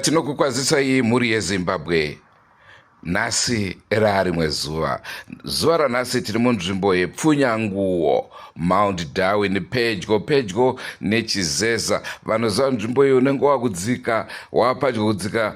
Tinokukwazisai mhuri yeZimbabwe. Nhasi raarimwe zuva. Zuva ranhasi tiri munzvimbo yePfunyanguwo, Mount Darwin, pedyo pedyo neChizeza. Vanoziva nzvimbo iyi unenge wakudzika wapadyo kudzika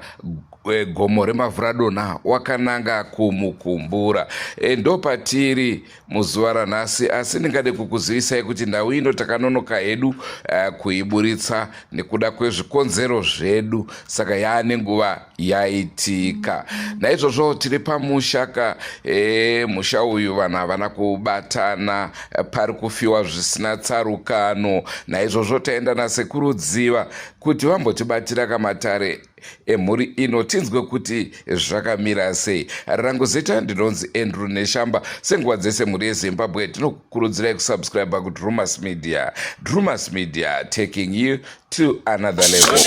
eh, gomo reMavhuradonha wakananga kuMukumbura. E, ndopatiri muzuva ranhasi asi ndingade kukuzivisai kuti nhau ino takanonoka hedu uh, kuiburitsa nekuda kwezvikonzero zvedu saka yaane nguva yaitika naizvozvo tiri pamusha ka e, musha uyu vanhu havana kubatana eh, pari kufiwa zvisina tsarukano naizvozvo taenda nasekuru dziva kuti vambotibatira kamatare emhuri ino tinzwe kuti zvakamira sei. Rangu zita ndinonzi Andrew Neshamba. Senguva dzese mhuri yeZimbabwe tinokukurudzirai kusubscribe kuDrumas Media. Drumas Media taking you to another level.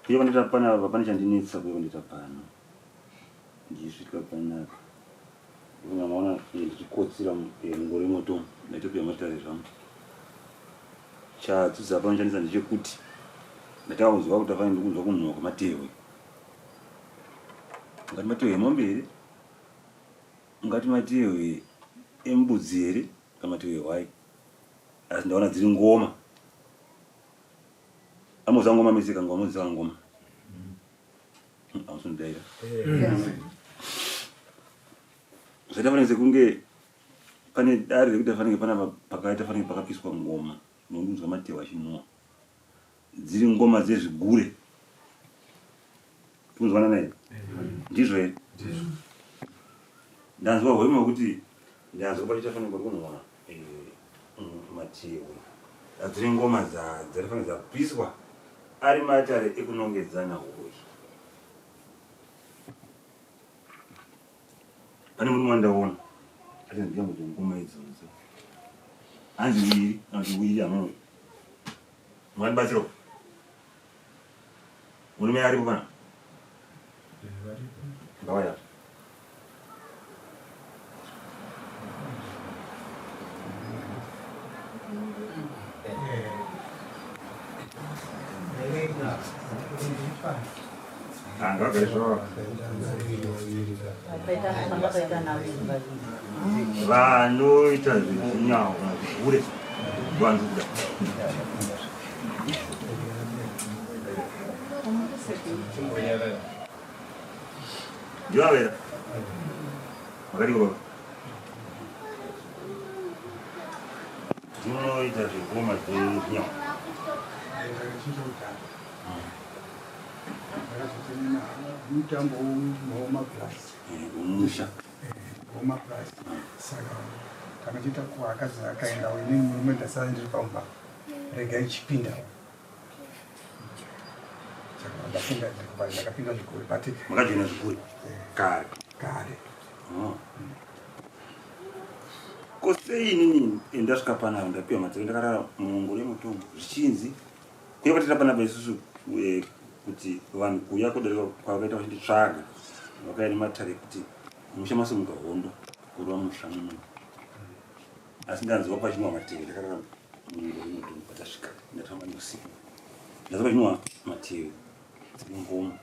Uye pandaita panapa pane chandinetsa kuye pandaita pano ndichisvika panapa ndamaona ndichikotsira mungoro yemoto ndaitopiwa matare zvangu chadzudza pano chandinetsa ndechekuti ndatanga kunzwa kuti afane ndikunzwa kunhuwa kwamatehwe ungati matehwe emombe here ungati matehwe embudzi here kana matehwe ehwai asi ndaona dziri ngoma Amoziva ngoma mese kangoma moziva ngoma. Amusundaira. Zvaita fanike sekunge pane dare rekuti fanike pana pakaita fanike pakapiswa ngoma nonzwa matewa achinhuwa. Dziri ngoma dzezvigure. Tikunzwanana here? Ndizvo here? Ndizvo. Ndanzwa hwema hwekuti ndanzwa pachiita fanike pari kunhuwa eh, matehwe. Dziri ngoma dzaifanira dzapiswa ari matare ekunongedzana huroyi. Pane murume wandaona ati ndinga kuti ngoma idzodzo hanzi wiri kana kuti wiri hameno mungandibatsirawo murume aripo pana ngawaya Vanoita zvekunyawo kana zvihure vanhu kuda. Ndivavera. Makadiko baba? Munoita zvegoma zvenyawo? Mutambo womapurasi. Umusha. Womapurasi. Saka takachiita kuakadzi akaenda inini murume ndasara ndiri pamba. Regai chipinda. Saka ndapinda ndakapinda zvikuru but makajoina zvikuru kare. Kare. Oh. Ko sei inini ndasvika panapa ndapiwa madziro ndakarara muongoro yemutombo zvichinzi kuya kwatira panapa isusu eh, kuti vanhu kuya kudarika kwavakaita vachinditsvaga vakauya nematare ekuti musha masimuka hondo kurwa musha muno asi ndanzwa pachinwa mateve ndakarara muongoro yemutombo patasvika ndatamba neusiku ndanzwa pachinwa mateve dzine ngoma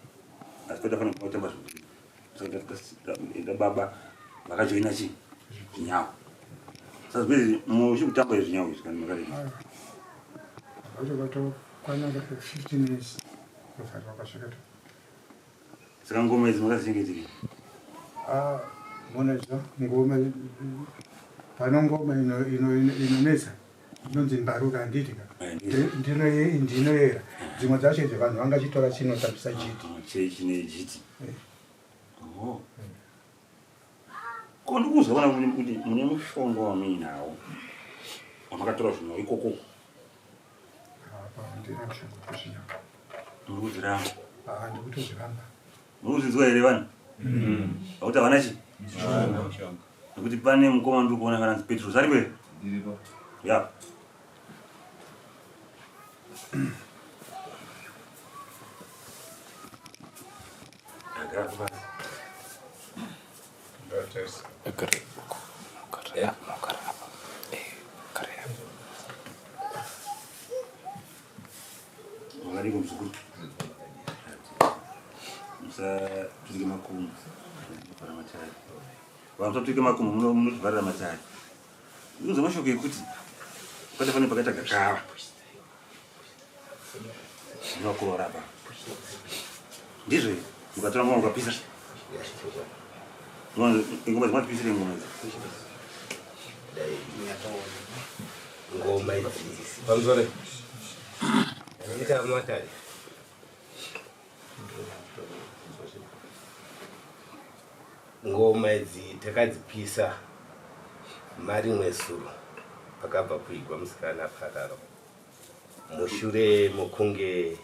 asi patafanira kutamba zviviri Saka baba vakajoina chii zvinyawo. Saka zvimwe muchi kutamba izvi zvinyawo izvi kana makadii? Vacho vatokwana 15 years vasati vakasvika. Saka ngoma idzi makadzichengetei? Ah, munoziva ngoma pano ngoma inonetsa inonzi mbaruka handiti ka ndinoyera dzimwe dzacho idzi vanhu vangachitora chinotambisa jiti chine jiti oh. ko ndikuzwa vana kuti mune mushonga wamuinawo wamakatora zvinhu ikoko muri kuzviramba ndikutozviramba muri kuzvinzwa here vanhu vakuti havana chi nekuti pane mukoma ndiri kuona kananzi petros aripo here ya Makadiko muzukuru? Musaturike makumbo munovhara matare. Vanhu musaturike makumbo munotivharira matare. Ndikuudza mashoko ekuti kwete pane pakaita gakava. Ndinokurora apa. Ndizvo here? Mukatora ngoma mukapisa. Ngoma dzimatipisire ngoma idzi. Ngoma idzi. Pamusoro. Ita matare. Ngoma idzi takadzipisa marimwe zuro pakabva kuigwa musikana pararo mushure mokunge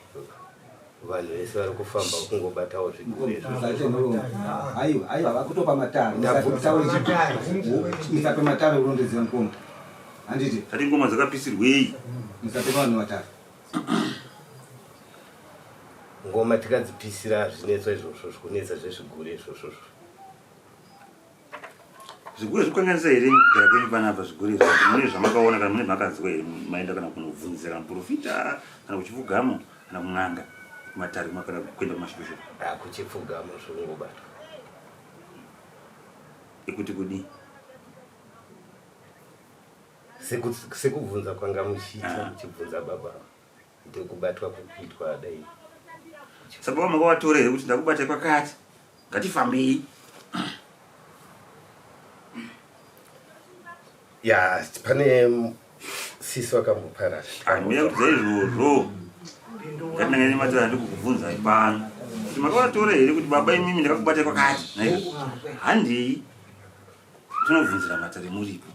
vanhu vese vari kufamba kungobatawo zvigure aiwa aiwa vakutopa matare musape matare urondedzera mukoma handiti tati ngoma dzakapisirwei musape vanhu matare Ngoma tikadzipisira zvinetso izvozvo zvikunetsa zvezvigure izvozvo. Zvigure zvikukanganisa here kugara kwenyu panapa zvigure izvi mune zvamakaona kana mune zvamakazwa here maenda kana kunobvunzira kana muprofita kana kuchipfugamo kana kun'anga kumatare kana kuenda kumashikoshoko? Ah, kuchipfugamo zvikungobatwa. Ekuti kudii? Sekubvunza kwanga muchiita muchibvunza baba. Ndikubatwa kukuitwa dai. Saka baba makawatora here kuti ndakubata kwakati ngatifambei. Ya pane sisi vakamboparara. Anouya kuti zvaizvozvo. Ngatinanga nematara ndikukubvunzai pano. Kuti makawatora here kuti baba imimi ndakakubata kwakati. Nai. Handei. Tinobvunzira matare muripo.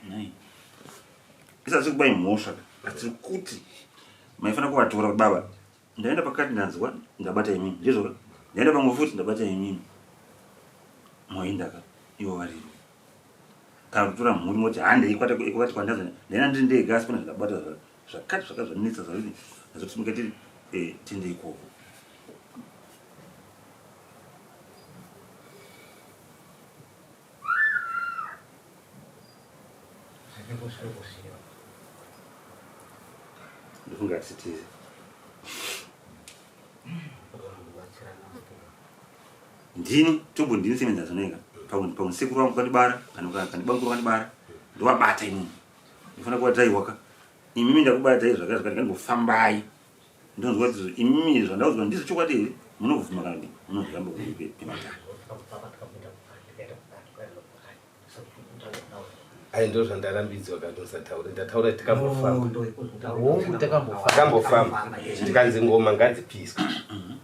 Nai. Isati kubai mhosva asi kuti maifanira kuvatora kuti baba ndaenda pakati ndanzwa ndabata imimi ndizvo ka ndaenda pamwe futi ndabata imimi moenda ka ivo varipo kana kutora mhuri moti handei kwati kwandanzwa ndaenda ndiri ndega asi pane zvandabata zvakati zvakati zvanetsa zvavii ndazotisimuka tiri eh, tiende ikoko Ndofunga tisitize. Ndini tobo ndini semenza zvinoika. Pamwe pamwe sekuru vangu kandibara kana kandibamukuru kandibara ndovabata inini. Ndofana kuvataiwaka. Imimi ndakubatai zvakati zvakati ngandibofambai. Ndonzwa kuti imimi zvandaudzwa ndizvo chokwadi here? Munobvuma kana kuti munozviramba kuti pematare. Ai, ndo zvandarambidzwa kati musataure. Ndataura tikambofamba. Hongu, takambofamba. Takambofamba. Tikanzi ngoma ngadzipiswe.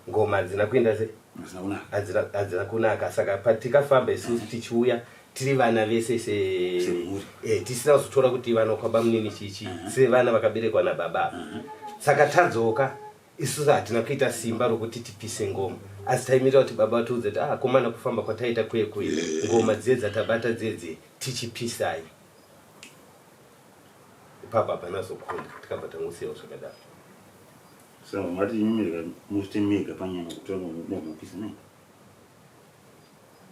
Ngoma hadzina kuenda sei? Hazina kunaka. Hadzina kunaka. Saka patikafamba isusu tichiuya tiri vana vese se Semhuri. Tisina kuzotora kuti vana kwabamunini chichi sevana vakaberekwa nababa. Saka tadzoka isusu hatina kuita simba rokuti tipise ngoma, asi taimirira kuti baba vatiudze kuti, ah, komana, kufamba kwataita kuye kuye, ngoma dziye dzatabata dzedze tichipisai ipapo hapana zokunda, tikabva tangosiyawo zvakadaro. Saka mati imimi musite mega panyama kutora mopisa nei?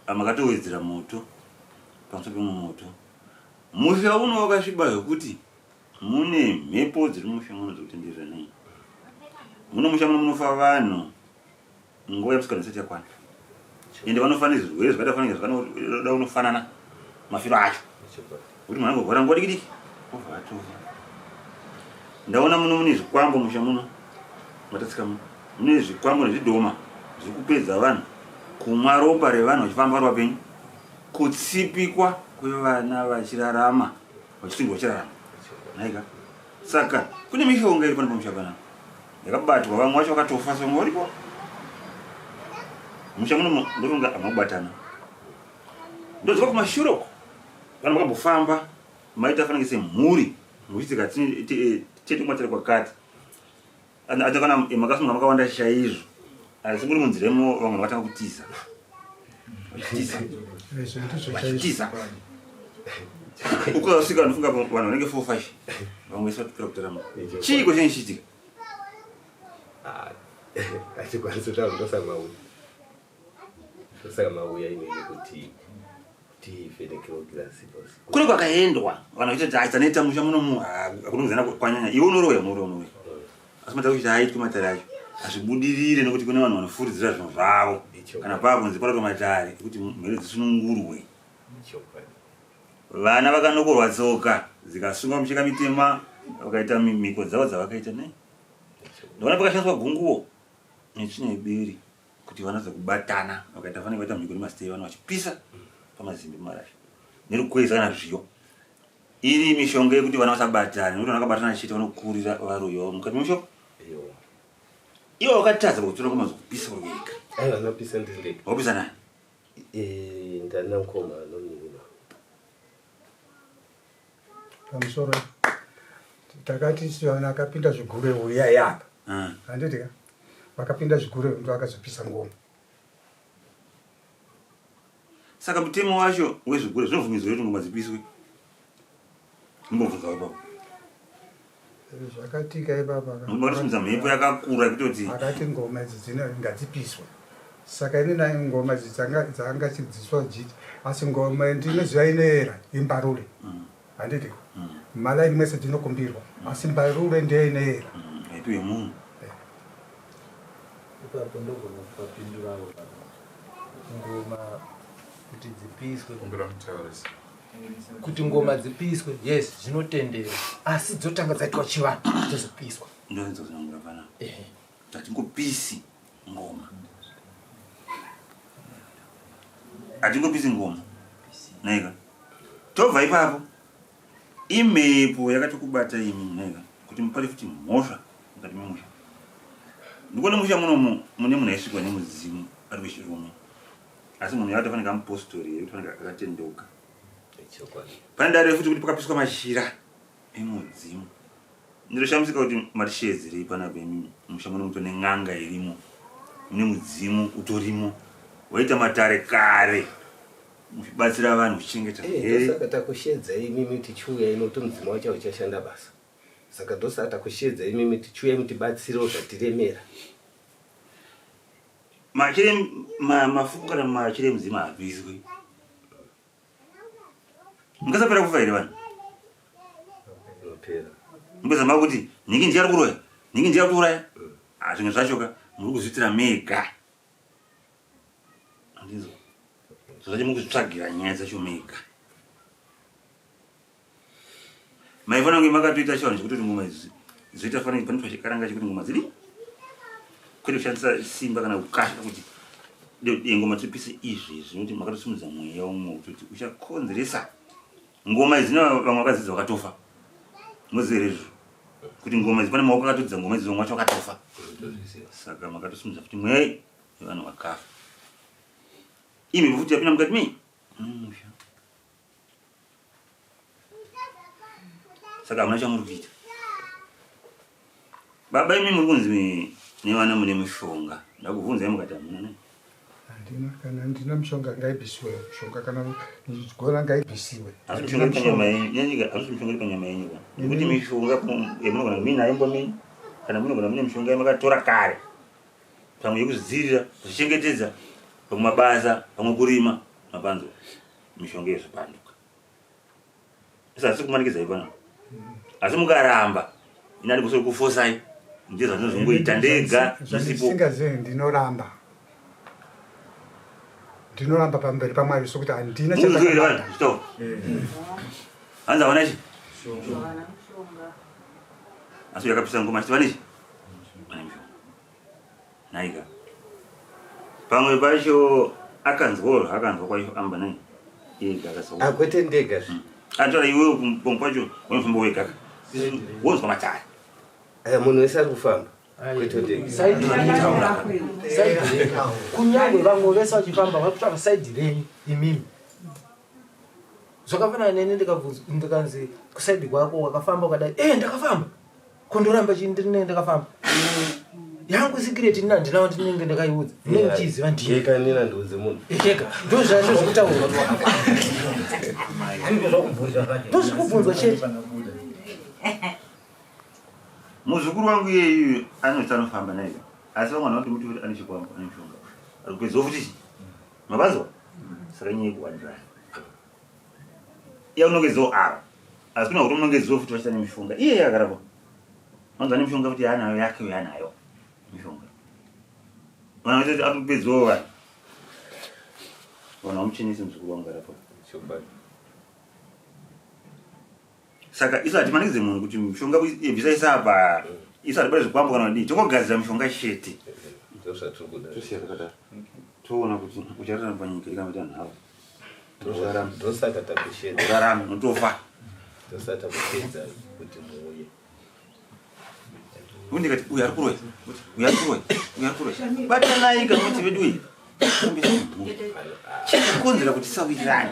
Makatowedzera moto pamusoro pemwe moto. Musha uno wakasviba zvekuti mune mhepo dziri mumusha muno dzekutenderera nei. Muno musha muno munofa vanhu nguva yemusikana isati yakwana. Ende vanofa nezvirwere zvakaita fanike zvakanoda kunofanana mafiro acho. Kuti munhu angorwara nguva diki diki obva atofa. Ndaona muno mune zvikwambo musha muno matatsika muno mune zvikwambo nezvidhoma zviri kupedza vanhu, kumwa ropa revanhu vachifamba vari vapenyu, kutsipikwa kwevana vachirarama, vachisungwa vachirarama naika. Saka kune mishonga iri pano pamusha panapa yakabatwa, vamwe vacho vakatofa, so vamwe varipo musha muno. Ndofunga hamakubatana, ndoziva kumashure uko vanhu vakambofamba maita fanike semhuri muchitsika tete kumatare kwakati ati kana makasunga makawanda chaizvo, asi muri munzira imo vamwe vakatanga kutiza, vachitiza, Izvo ndizvo chaizvo. Vachitiza ukasvika ndofunga vanhu vanenge 4 5, vamwe vese vatopera kutarama. Chiiko chinenge chichiitika? Hatikwanisi kutaura, ndosaka mauya, ndosaka mauya imene kuti tivhenekewo girasi bosi. Kune kwakaendwa vanhu vachiti aitsaneta musha munomu, hakunongizana kwanyanya. Iwe unoroya, unoroya, unoroya, asi matare kuchiti aitwe matare acho hazvibudirire nekuti kune vanhu vanofuridzira zvinhu zvavo. Kana paakunzi paroto matare ekuti mhere dzisunungurwe, vana vakanokorwa tsoka dzikasungwa mucheka mitema, vakaita mhiko dzavo dzavakaita nei. Ndona pakashandiswa gunguo netsvina yeberi kuti vanatsa kubatana, vakaita fanike vaita mhiko nemasitei, vanhu vachipisa pamazimbe mumarasha nerukweza kana zviyo. Iri mishonga yekuti vana vasabatane, nekuti vana vakabatana chete vanokurira varoyi mukati memusho. Ivo vakatadza pakutora ngoma dzokupisa uri wega. Aiwa, ndinopisa ndiri ndega. Wapisa nani? Ndana mukoma anonina. Pamusoro takati vana akapinda zvigure uyai apa. Handiti ka vakapinda zvigure ndo akazopisa ngoma. Saka mutemo wacho wezvigure zvinobvumidzwa kuti ngoma dzipiswe? Mbobvunza ipapo. Zvakatika ipapa. Vanosimudza mhepo yakakura yekutoti Akati ngoma idzi dzino ngadzipiswe, saka ini na ngoma idzi dzanga chidziswa jiti, asi ngoma ndinoziva inoera imbarure, handiti? Malaini mese dzinokumbirwa, asi mbarure ndiyo inoera. Haipiwe munhu. Ipapo ndogona kupapindurawo ngoma kuti dzipiswe. Kumbira mutaurisi. Kuti ngoma dzipiswe, yes, zvinotendera, asi dzotanga dzaitwa chivanhu, dzozopiswa. Ndonzo zinongura pana hatingopisi ngoma, hatingopisi ngoma naika. Tobva ipapo, imhepo yakatokubata imi naika kuti mupare futi mhosva mukati memusha. Ndikuona musha munomu mune munhu aisvikwa nemudzimu ari wechirume, asi munhu yakatofanira mupostori yekuti akatendeuka. Pane dare futi kuti pakapiswa mashira emudzimu. Ndinoshamisika kuti matishedzerei panapa imi. Musha muno muto nen'anga irimo, mune mudzimu utorimo waita matare kare muchibatsira vanhu kuchengeta. Ndosaka takushedza imimi tichiuya ino kuti mudzimu wacho uchashanda basa, saka ndosaka takushedza imimi tichiuya mutibatsirewo zvatiremera. Machire mafuku kana machire emudzimu haapiswi. Mungasapera kufa here vanhu? Unopera. Mungazama kuti nhingi ndiye ari kuroya, nhingi ndiye ari kuuraya. Ah, zvimwe zvacho ka muri kuzviitira mega. Handizvo zvacho, muri kuzvitsvagira nyaya dzacho mega. Maifanira kunge makatoita chivanhu chekutoti ngoma idzi dzoita fanira panoitwa chikaranga chekuti ngoma dzidi, kwete kushandisa simba kana kukasha kuti ngoma dzipise. Izvi zvinoti makatosimudza mweya umwe kutoti uchakonzeresa. Ngoma idzi vamwe vakadzidza vakatofa. Moziva here izvozvo kuti ngoma idzi pane maoko akatodzidza ngoma idzi vamwe vacho vakatofa. Saka makatosimudza futi mweya yevanhu vakafa. Imi futi yapinda mukati mei? Mumusha. Saka hamuna chamuri kuita. Baba imi muri kunzi nevana mune mushonga. Ndakubvunzai mukati hamuna ne? Handina kana ndina mushonga ngaibisiwe mushonga kana gora ngaibisiwe. Asi mishonga iri panyama yenyu, nyanyika asi mishonga iri panyama yenyu ka. Nekuti mishonga yamunogona muinayo mumba menyu kana munogona mune mishonga yamakatora kare. Pamwe yekuzvidzivirira, kuzvichengetedza, pamwe mabasa, pamwe kurima, mapanzwa. Mishonga yezvipanduka. Asi hatisi kumanikidzai pano. Asi mukaramba, ini handikosori kufosai. Ndizvo zvandinozongoita ndega musipo. Zvandisingazivi ndinoramba. Ndinoramba pamberi paMwari sokuti handina Muzwe here vanhu zvitaura. Hanzi havana chi? Asi yakapisa ngoma achiti vane chi? Vane mishonga. Nhaika. Pamwe pacho akanzwa akanzwa kwacho amba nai. Ega akasauka. Ah, kwete ndega zve. Atora iwewe pamwe pacho unofamba wega. Wonzwa matare. Aya munhu wese ari kufamba. Kwete ndega. Side renyu. Side renyu. Kunyangwe vamwe vese vachifamba vari kutaura side renyu imimi. Zvakafanana neni ndikabvunzwa ndikanzi kusaidi kwako wakafamba ukadai. Eh ndakafamba. Ko ndoramba chii ndinenge ndakafamba. Yangu secret ini handina wandinenge ndakaiudza. Ndinenge ndichiiziva ndini. Eka nina ndiudze munhu. Eka ndozvazvo zvekutaurwa. Ndozvikubvunzwa chete. Muzukuru wangu iyeyu anoti anofamba naye. Asi vamwe vanoti muti kuti ane chikwambo ane mushonga. Ari kupedza futi. Mavanzwa? Saka nyaya yekuwandirana. Iye unongedzo ava. Asi kuna kuti unongedzo futi vachita nemishonga. Iye akarapa. Vanzi ane mishonga futi yaanayo yake yaanayo. Mishonga. Vanhu vachiti ari kupedzawo vanhu. Vanhu vamuchenese muzukuru wangu arapa. Chokwadi. Saka isu hatimanikidze munhu kuti mishonga bvisa isa apa. Isu hatibate zvikwambo kana kudii. Tongogadzira mishonga chete. Ndozvatiri kuda. Tosiya zvakadaro. Toona kuti uchararama panyika ikamboita nharo. Ndosaka takushedza. Urarame unotofa. Ndosaka takushedza kuti muuye. Ndikati uyu ari kuroya. Uyu ari kuroya. Uyu ari kuroya. Batanai kana kuti vedu iyi. Chikukonzera kuti tisawirirane.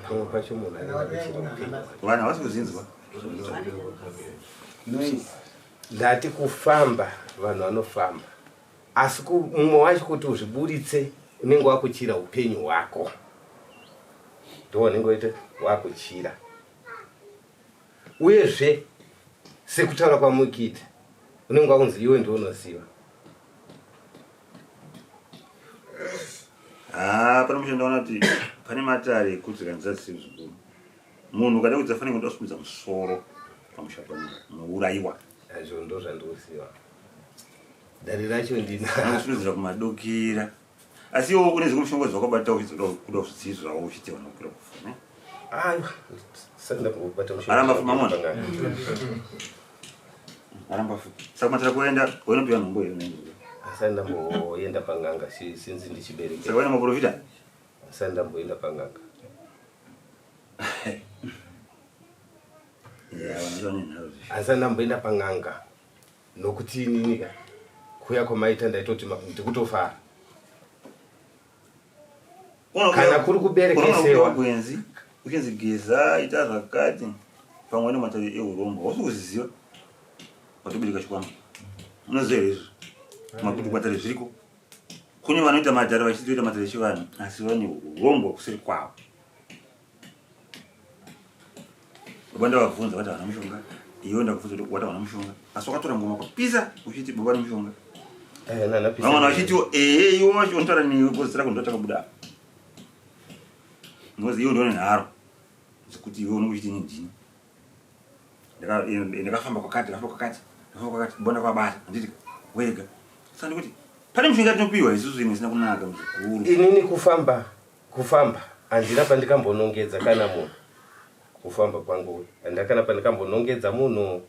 Pamwe pacho munhu anenge achida kupenga. Vanhu havasi kuzinzwa. Ndati kufamba vanhu vanofamba asi mumwe wacho kuti uzviburitse unenge wakuchira upenyu hwako ndo unenge waita wakuchira uyezve sekutaura kwamukuita unenge wakunzi iwe ndiwe unoziva. Haa pane musha ndaona kuti pane matare ekuti kana dzadzise muzukuru munhu ukada kuti dzafanira kuda kusimudza musoro pamusha pano unourayiwa. Azvo ndozvandikuziva dare racho ndina Anokusimudzira kumadokera asi iwo une zvimwe mishonga zvawakabata uchizoda kuda kuzvidzivirirawo uchiti vanhu vakwira kufa ne aiwa sati ndambobata mushonga Aramba fuma mona. Aramba futi saka matara kuenda wainopiwa nhombo here nai asati ndamboenda pang'anga sinzi ndichibereka saka waenda maprofita asati ndamboenda pang'anga Yeah, vanhu vane nharo zvisho. Asati ndamboenda pang'anga Nokuti inini ka kuya kwamaita ndaitoti ndikutofara. Kana kuri kuberekesewa gwenzi uchinzi geza ita zvakati pamwe nematare eurombo hausi kuzviziva watobereka chikwambo unoziva here izvo makuti matare zviriko kune vanoita matare vachitoita matare echivanhu asi vane urombo kuseri kwavo Baba ndavabvunza vati havana mushonga. Iwe ndakubvunza kuti wati havana mushonga. Asi wakatora ngoma kwapisa uchiti baba vane mushonga. Eh, nana pisa. Vamwe vachitiwo ehe iwe wacho unotaura newe because rako ndotakabuda apa. Because iwe ndione nharo dzekuti iwe unenge uchiti ini ndini. Ndakafamba kwakati, ndakafamba kwakati, ndakafamba kwakati, bona kwabata handiti wega. Saka ndikuti pane mishonga yatinopiwa isusu imwe isina kunaka muzukuru. Inini kufamba Kufamba handina pandikambonongedza kana munhu. Kufamba kwangu handakana pandakambonongedza munhu.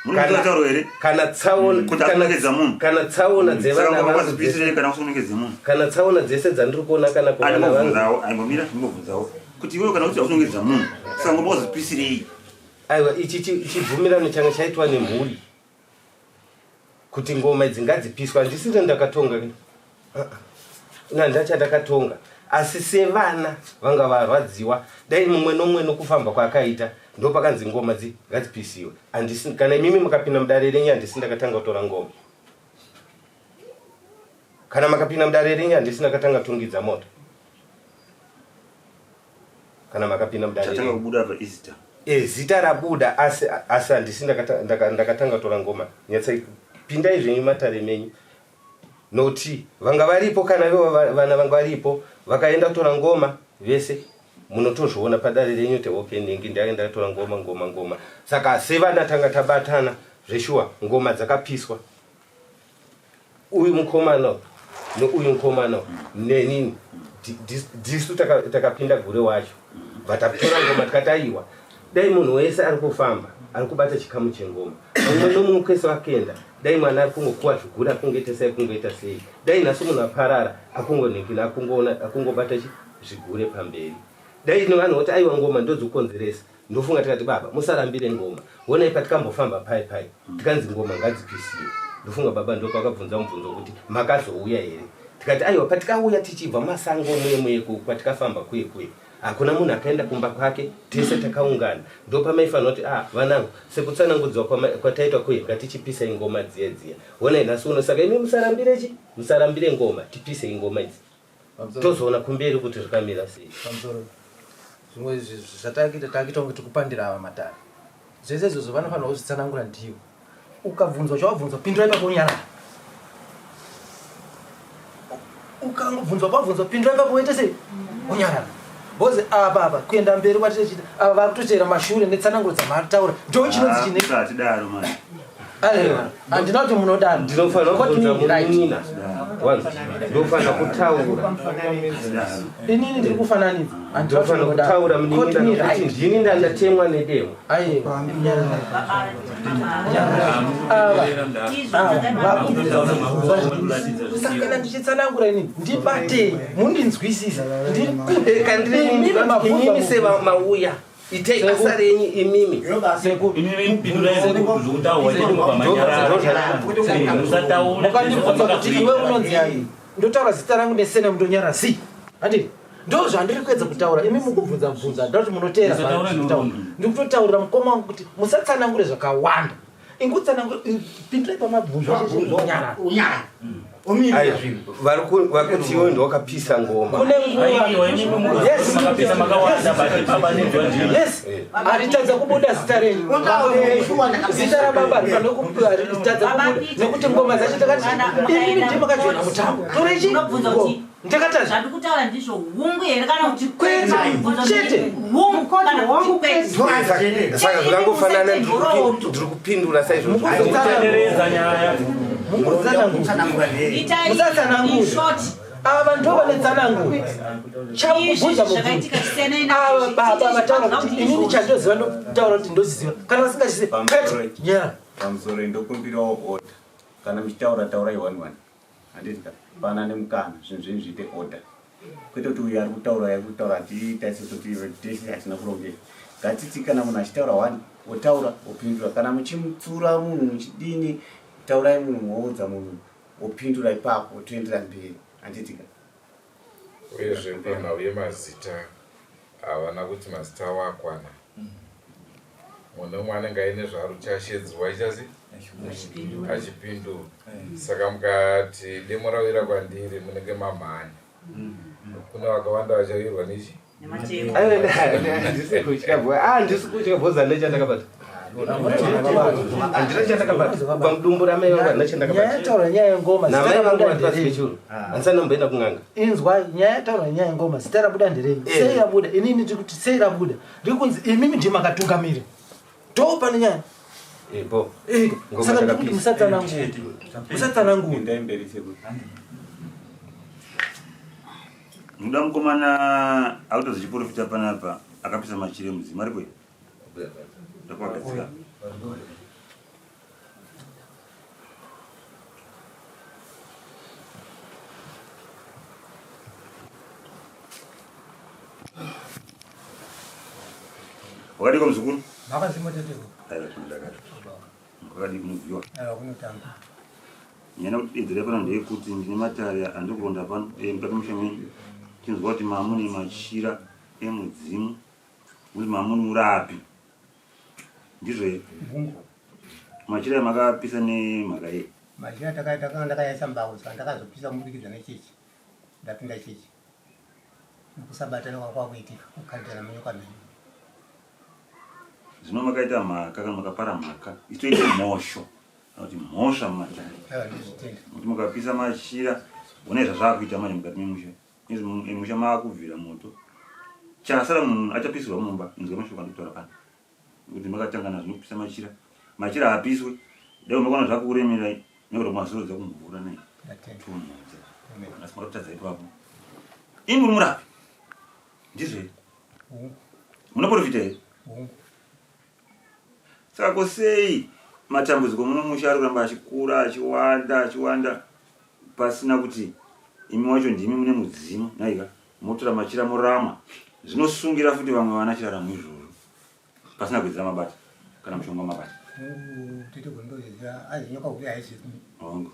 Munotauro here? Kana tsaona Kuti akunongedza munhu. Kana tsaona dzevana Saka vangu wakazvipisirei dzese kana usinongedze munhu? kana tsaona dzese dzandiri kuona kana kuvana vangu. Andimobvunzawo, aimbomira ndimbobvunzawo. Kuti iwewe kana kuti usinongedza munhu, saka ngoma wakazvipisirei? Aiwa ichi chibvumirano changa chaitwa nemhuri kuti ngoma idzi ngadzipiswa. Handisiri ndakatonga nanda chandakatonga, asi sevana vanga varwadziwa, dai mumwe nomumwe nokufamba kwaakaita ndopakanzi ngoma dzi ngadzipisiwe. Handisi kana imimi mukapinda mudare renyu, handisi ndakatanga kutora ngoma. Kana makapinda mudare renyu, handisi ndakatanga kutungidza moto. Kana makapinda mudare Chatanga renyu kubuda apa izita. E, zita rabuda, asi handisi ndakatanga kutora ngoma. Nyatsai pindai zvenyu matare menyu noti vanga varipo kana ivo vana vanga varipo vakaenda kutora ngoma vese munotozviona padare renyu kuti okay ningi ndaenda kutora ngoma ngoma ngoma. Saka sevana tanga tabatana zveshuwa, ngoma dzakapiswa. Uyu mukomana nouyu mukomana nenini disu takapinda gure wacho bva tatora ngoma tikati aiwa, dai munhu wese ari kufamba ari kubata chikamu chengoma, mumwe nomumwe kwese wakenda, dai mwana ari kungokuwa zvigure akungoita sei akungoita sei, dai nhasi munhu aparara akungonhikina akungoona akungobata zvigure pamberi, dai nevanhu voti aiwa ngoma ndodzikukonzeresa. Ndofunga tikati baba musarambire ngoma, honai patikambofamba pai pai tikanzi ngoma ngadzipisiwe. Ndofunga baba ndopakabvunza mubvunzo wekuti makazouya here, tikati aiwa, patikauya tichibva mumasango muye muye kwatikafamba kuye kuye hakuna munhu akaenda kumba kwake, tese takaungana. Ndopamaifanira kuti ah vanangu, sekutsanangudzwa kwataitwa kuye, ngatichipisai ngoma dziya dziya, honai nhasi uno. Saka imi musarambire chi musarambire ngoma, tipisei ngoma idzi, tozoona kumberi kuti zvakamira sei. Pamusoro, zvimwe zvatakuita takuita kunge tikupandira ava matare. Zvese izvozvo vanofanirwa kuzvitsanangura ndiwo. Ukabvunzwa chawabvunzwa, pindura ipapo unyarara. Ukangobvunzwa pabvunzwa, pindura ipapo woita sei, unyarara, because apa kuenda mberi kwatichita ava vakutoteera mashure netsananguro dzamataura, ndo chinonzi chine Hatidaro manje. Aiwa, handina kuti munodaro. Ndinofanira Quote kubvunza me right. munin'ina wanzi ndofanira kutaura. Inini ndiri kufananidza, handina kuti Ndofanira munodaro. kutaura Quote munin'ina me nokuti right. ndini ndandatemwa nedemo. Aiwa, ava ava saka kana ndichitsanangura inini, ndibatei mundinzwisise. Imimi sevamauya itei basa renyu imimi. Mukandibvunza kuti iwe unonzi ani, ndotaura zita rangu nesene, mundonyara si handiti? Ndo zvandiri kuedza kutaura. Imi mukubvunza bvunza, ndoti munoteera zvandiri ndikutotaurira mukoma wangu kuti musatsanangure zvakawanda, ingotsanangure, pindurai pamabvunzo, nyarara. Unyara. Ai, vari kuti iwe ndowakapisa ngoma. Kune nguva, yes, haritadza kubuda zita renyu, zita rababa haritadza kubuda nekuti ngoma dzacho takati imimi ndii makajoina mutambo, torechi Unobvunza kuti ndakatazva zvandiri kutaura ndizvo hungu here kana kuti Kwete, chete. Hungu kana kuti kwete. Saka zvakangofanana, ndiri kupindura saizvozvo. Mukutsanangura, Itai Musatsanangura. in short. Ava ndo vane tsanangura. Izvi Chakubvunza zvakaitika chisiyana ava baba vataura kuti inini chandoziva ndotaura kuti ndoziziva, kana vasingazivi kwete, nyaya. Pamusoro, ndokumbirawo order. Kana muchitaura, taurai one one, handiti ka? Pana nemukana, zvinhu zvenyu zviite order, kwete kuti uyu ari kutaura, uyu ari kutaura, hatiita isusu tese hatina kurongeka. Ngatiti kana munhu achitaura one, otaura opindura. Kana muchimutsura munhu muchidini, taurai munhu, woudza munhu opindura ipapo, otoendera mberi, handiti ka? Uyezve panhau yemazita, havana kuti mazita avo akwana. Munhu umwe anenge aine zvaari uchashedzwa ichasi achipindura. Saka mukati demo rawira kwandiri, munenge mamhanya, kune vakawanda vachawirwa nechi. Handisi kutya, handisi kutya bhoza, handina chandakabata, handina chandakabata kubva mudumbu ramai vangu, handina Nyaya chandakabata. yataura nyaya yengoma, zita Namai vangu rabuda vari pasi nderei? pechuru, handisati ndamboenda kun'anga. Inzwa, nyaya yataura nyaya yengoma, zita rabuda nderei? Sei rabuda? Inini ndiri kuti sei rabuda, ndiri kunzi imimi ndii makatungamira, ndo pane nyaya. Bo. Ngoma Saka ndiri kuti takapisa. musatsanangura, musatsanangura. Endai mberi sekuru. Muda mukomana akutozi chiprofita panapa. Akapisa machira emudzimu aripo here? Ndakwagadzika. Wakadiko mzukuru? Makazimo teteko. Aiwa ndakati. Wakadii kunobviwa? Aiwa kunotanga. Nyaya yekudedzera pano ndeyekuti ndine matare andiri kuronda pano eh, mukati musha menyu. Tinzwa kuti mamune machira emudzimu kuti mamune murapi. Ndizvo here? Hungu. Machira amakapisa nemhaka yei? Machira takanga ndakayaisa mbako saka ndakazopisa kubudikidza nechechi. Ndapinda chechi. Nekusabatana kwakwakuitika kukandira manyoka mhenyu. Zvino makaita mhaka kana makapara mhaka itoite mhosho kana kuti mhosva mumatare kuti mukapisa machira one zvazvakuita manje mukati memusha musha maakubvira moto chasara munhu achapisirwa mumba inzwa mashoko andikutaura pano kuti makatanga nazvo nokupisa machira machira haapiswe dai unoona zvakuremerai nekuti mazorodza kumvura nai tonhodza asi makatotadza ipapo imi muri murapi ndizvo here munoprofita here saka ko sei matambudziko muno musha ari kuramba achikura achiwanda achiwanda pasina kuti imi wacho ndimi mune mudzimu naika motora machira morama zvinosungira futi vamwe vana chiraramo izvozvo pasina kuedzera mabata kana mushonga mabata hongu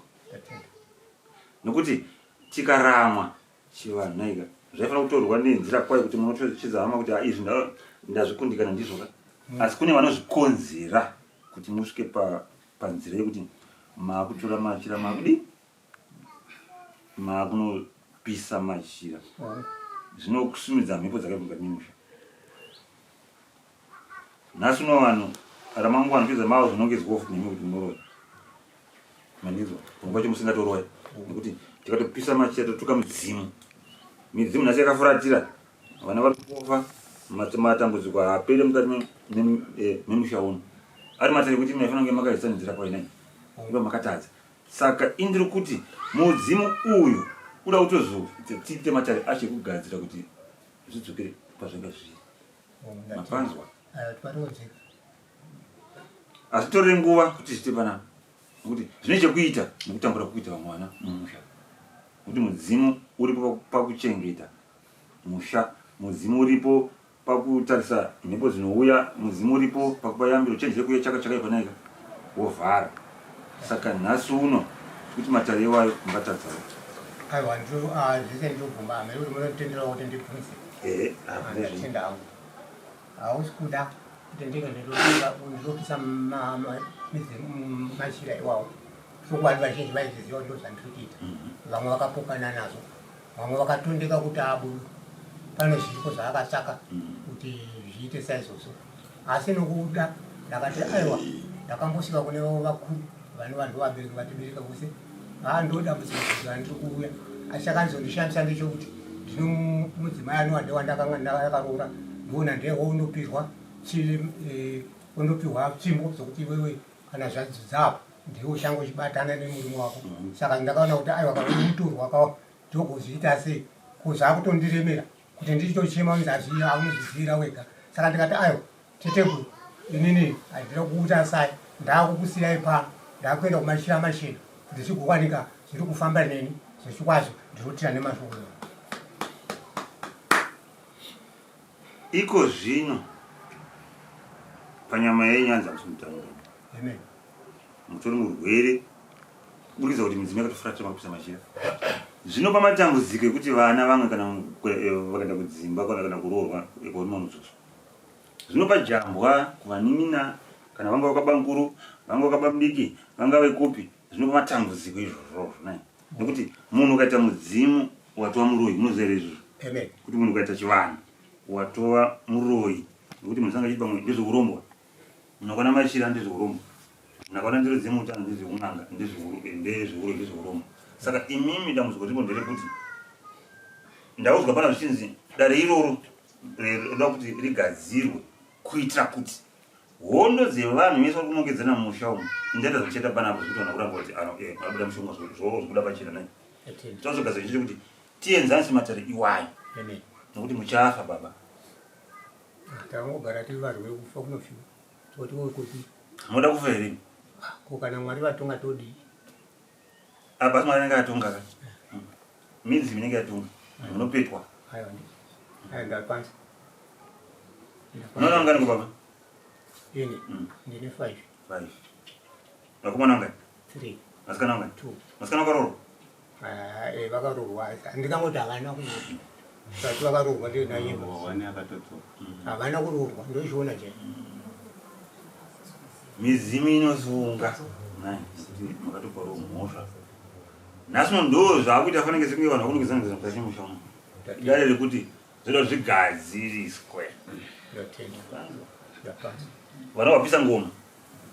nokuti tikaramwa Chivanhu nhaika zvaifanira kutorwa nenzira kwayo kuti munotochidza hama kuti ah, izvi ndazvikundikana ndizvo ka mm. asi kune vanozvikonzera kuti musvike panzira yekuti maakutora machira maakudii maakunopisa machira mm. zvinokusumidza mhepo dzakaipa mukati memusha Nhasi uno vanhu ramangwana kuedza mava zvinongedzwawo futi nemi kuti munoroya. Mandinzwa? Pamwe pacho musingatoroya. Nekuti tikatopisa machira totuka midzimu. Midzimu nhasi yakafuratira. Vana vari kufa, matambudziko haapere mukati eh, memusha uno. Ari matare ekuti maifanira kunge makaisa nzira kwayo nai. Ivo makatadza. Saka indiri kuti mudzimu uyu uda kutozotiite matare acho ekugadzira kuti zvidzokere pazvanga zviri. Mapanzwa? Hazvitorere nguva kuti zviite panapa nekuti zvine chekuita nekutambura kuita vamwe vana mumusha nekuti mudzimu uripo pakuchengeta musha mudzimu uripo pakutarisa mhepo dzinouya mudzimu uripo pakupa yambiro chenjere kuuya chaka chakaipa naika wovhara saka nhasi uno kuti matare iwayo mungatadzawo aiwa zvese ndinobvuma amene kuti munotenderawo kuti ndibvunze Ehe, ndatenda hangu. Hausi kuda kuti ndinge ndinopisa machira iwawo. Chokwadi vazhinji vaizviziva kuti ndozvandiri kuita. Mhm. Vamwe vakapokana nazvo, vamwe vakatondeka kuti abudu pane zviriko zvaakatsvaka mhm. kuti zviite saizvozvo. Asi nokuda ndakati aiwa, ndakambosvika kune vakuru vanova ndovabereki vatibereka vose haa ndo dambudziko randiri kuuya asi chakanzondishamisa ndechekuti ndino mudzimai anova ndewandakanga ndakaroora ndoona ndiye wondopirwa eh, wondopirwa tsvimbo dzokuti iwewe kana zvadzidzapo ndiwe uchange uchibatana nemurume wako mm. saka ndakaona kuti aiwa kana mutorwa kawa ndogozviita sei ko zvakutondiremera kuti ndichitochema unzi hazviya aunozviziira wega saka ndikati aiwa Teteguru, inini handina kukuita sai, ndakukusiyai pano, ndakuenda kumachira machena kuti zvigowanika zviri kufamba neni zvechikwazvo ndinotira nemashoko. Iko zvino panyama yenyu hanzi hamusi mutano. Amen. Mutori murwere kuburikidza kuti midzimu yakatofuratira makupisa machira. Zvinopa matambudziko ekuti vana vamwe kana eh, vakaenda kudzimba kana kuroorwa kwauri vanodzoswa. Zvinopa jambwa kuvanin'ina kana vanga vakabamkuru, vanga vakabamdiki, vanga vekupi, zvinopa matambudziko izvozvozvo nai. Nekuti munhu ukaita mudzimu watova muroyi, munoziva here izvozvo? Amen. Kuti munhu ukaita chivanhu watova muroyi nekuti munhu sanga achiti pamwe ndezveurombwa. Munhu akaona machira ndezveurombwa. Munhu akaona ndiro dzemutano ndezveun'anga, ndezveuroyi, ndezveurombwa. Saka imimi dambudziko riripo nderekuti ndaudzwa pana zvichinzi dare iroro roda kuti rigadzirwe kuitira kuti hondo dzevanhu vese vari kunongedzana mumusha umu indaita zvichaita panapa zvekuti vanhu vakuramba kuti eh, vabuda mushonga zvobuda pachena nai tazogadzira chete kuti tienzanise matare iwayo nokuti muchafa baba. Tangogara tiri varwere kufa kunofiwa. Toti kuti Munoda kufa here? Ko kana Mwari vatonga todii? Apa asi Mwari anenge atonga ka. Midzi inenge yatonga. Munopetwa. Aiwa ndi. Aiwa ndapasi. Unoona ngani baba? Ini. Ndine 5. 5. Vakomana vangani? 3. Vasikana vangani? 2. Vasikana vakaroorwa? Ah, eh vakaroorwa. Ndingangoti havana kuroorwa. Vati vakaroorwa ndiyo nanyimba. Wani akatodzoka. Havana kuroorwa ndochiona chai. Midzimu inosunga. Nai, kuti makatopawo mhosva. Nhasi uno ndo zvaakuita fanike sekunge vanhu vakunongedzana ngedzana mukati memusha uno. Dare rekuti zvoda zvigadziriswe. Ndatenda. Ndapasi. Vana vapisa ngoma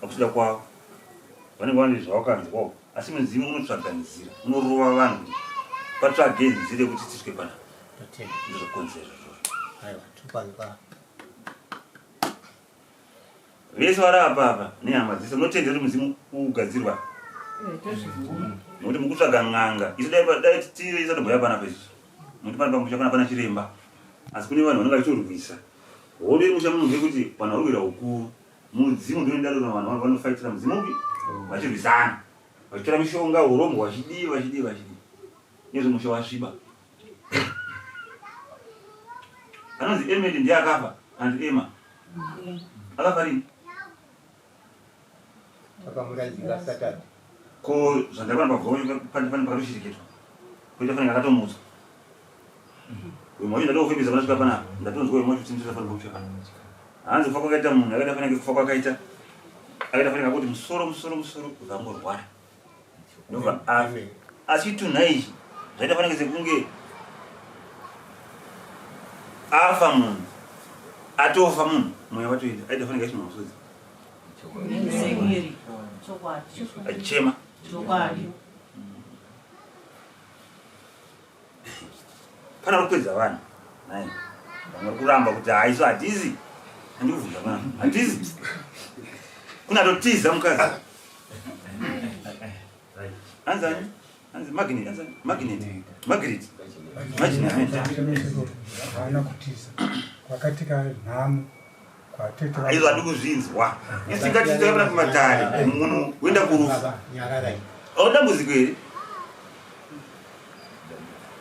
vakusuda kwavo vanenge vane zvavakanzwawo asi mudzimu unotsvaga nzira unorova vanhu kuti patsvage nzira yekuti tisvike pana Ndatenda. ndozvokonzera izvozvo. Aiwa tupanzwa. Vese vari apa apa nehama dzese munotenda kuti mudzimu ugadzirwa nokuti mukutsvaga n'anga isu dai dai tiri isatobhoya panapa isusu nokuti pana pamusha pana pana chiremba asi kune vanhu vanenge vachitorwisa hondo iri musha muno ndeyekuti vanhu vari kurwira ukuru mudzimu ndoenda rona vanhu vanofaitira mudzimu upi vachirwisana vachitora mishonga urombwa vachidii vachidii vachidii nezvo musha wasviba anonzi Emily ndiye akafa anzi Emma akafa rini Takamuradzika Saturday. Ko zvandakwana pabva pane pane pakatoshereketwa kuita fanike akatomutswa uyu mwacho ndatofembesa panasvika panapa ndatonzwa uyu mwacho kuti ndinofanira kumusha pana hanzi kufa kwakaita munhu akaita fanike kufa kwakaita akaita fanike akuti musoro musoro musoro zvangorwara ndobva afa asi chitunha ichi zvaita fanike sekunge afa munhu atofa munhu mweya watoenda aita fanike achimwa musodzi achichema Pana kupedza vanhu. Nai. Vamwe kuramba kuti haiso hatizi. Andikuvhunza mwana. Hatizi. Kuna totiza mukadzi. Anzani? Anzi magnet, anzani? Magnet. Magnet. Magnet. Haana kutiza. Kwakatika nhamo. Kwatete. Aizo andikuzvinzwa. Isingatiza kana kumatare. Munhu woenda kurufu. Nyararai. Hauna dambudziko here?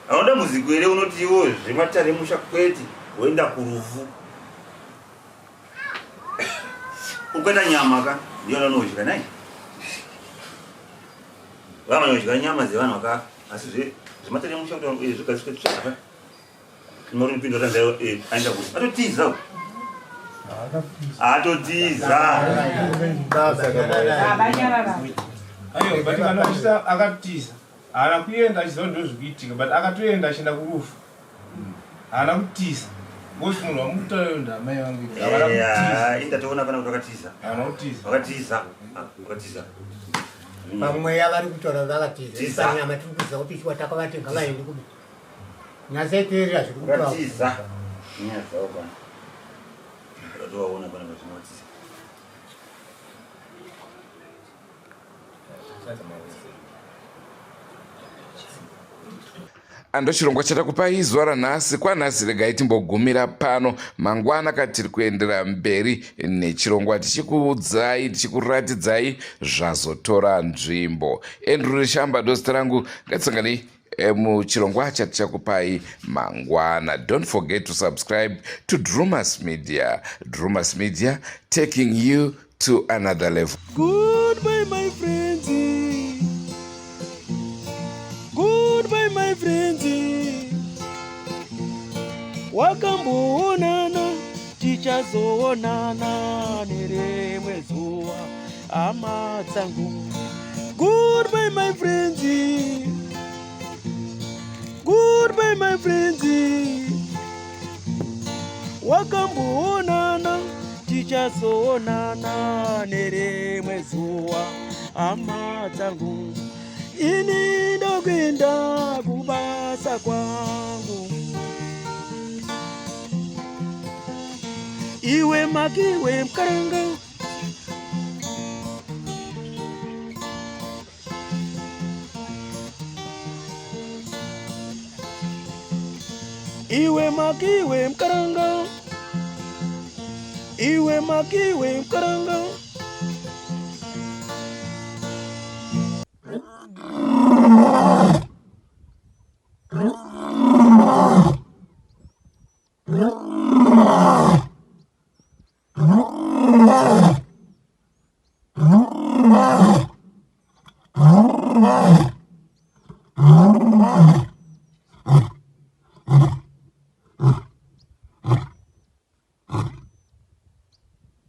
Hauna dambudziko here unoti iwo zvematare musha kwete woenda kurufu. Ukaita nyama ka ndiyo vanodya nai. Vanodya nyama dzevanhu vakafa asi zve zvematare musha kuti eh, zvigadziswe tsvaka. Unorinipindura tanzai eh, aenda kurufu. Atotiza. Atotiza. Ayo, but kana achita akatiza haana kuenda achiziva kuti ndozvikuitika but akatoenda achienda kurufu haana kutiza because munhu wamukutaura ndamai vangu havana kutiza Eh, indatoona pana kuti wakatiza. Haana kutiza. Wakatiza. Ah, Wakatiza. Pamweya vari kutaura vakatiza. Tiza. Panyama tiri kuziva kuti ichiwa takavati ngavaende kubi. Nyatsaiteerera zviri kutaurwa. Wakatiza. Nyaya dzavo pana. Ndatovaona pana pazvinotiza. Andochirongwa chatakupai zuva ranhasi kwanhasi regai timbogumira pano mangwana ka tiri kuendera mberi nechirongwa tichikuudzai tichikuratidzai zvazotora nzvimbo Andrew Rishamba ndozita rangu ngatisanganei eh, muchirongwa chatichakupai mangwana don't forget to subscribe to Drumas Media Drumas Media taking you to another level Goodbye, my friends. Goodbye, my friends. Wakamboonana, tichazoonana nerimwe zuva, hama dzangu. Goodbye, my friends. Goodbye, my friends. Wakamboonana, tichazoonana nerimwe zuva, hama dzangu. Ini ndokuenda kubasa kwangu. Iwe makiwe mkaranga. Iwe makiwe mkaranga. Iwe makiwe mukaranga.